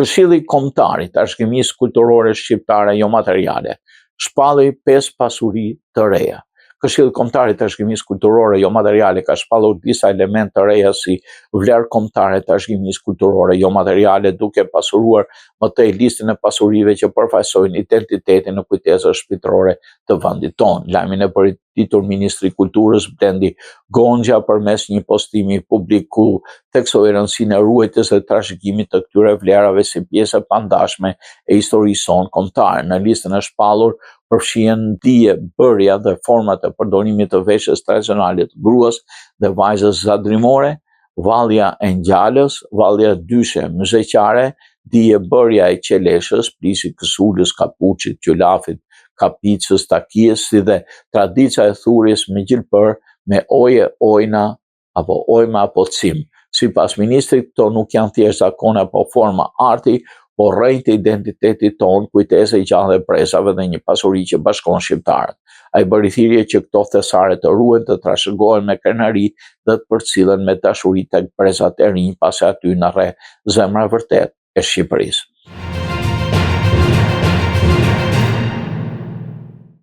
Këshilli Kombëtar i Trashëgimisë Kulturore Shqiptare Jomateriale shpalli 5 pasuri të reja. Këshilli Kombëtar i Trashëgimisë Kulturore Jomateriale ka shpallur disa elemente të reja si vlerë kombëtare e trashëgimisë kulturore jomateriale, duke pasuruar më tej listën e pasurive që përfaqësojnë identitetin e kujtesën shpirtërore të vendit tonë. Lajmin e bëri të ditur ministri i Kulturës Blendi Gonxhja përmes një postimi publik ku theksoi rëndësinë e ruajtjes dhe trashëgimit të këtyre vlerave si pjesë e pandashme e historisë sonë kombëtare. Në listën e shpallur përfshihen dije bërja dhe format e përdorimit të veshjes tradicionale të gruas dhe vajzës zadrimore, vallja e ngjalës, vallja dyshe myzeqare, dije bërja e qeleshës, plisit, kësulës, kapuçit, qylafit, kapicës, takies, si dhe tradica e thurjes me gjilpërë, me oje, ojna, apo ojma apo cim. Sipas ministrit, këto nuk janë thjesht zakone apo forma arti, por rrënjë të identitetit tonë, kujtesë e gjallë e brezave dhe një pasuri që bashkon shqiptarët. Ai bëri thirrje që këto thesare të ruhen, të trashëgohen me krenari dhe të përcillen me dashuri tek brezat e rinj, pasi aty na rreh zemra e vërtetë e Shqipërisë.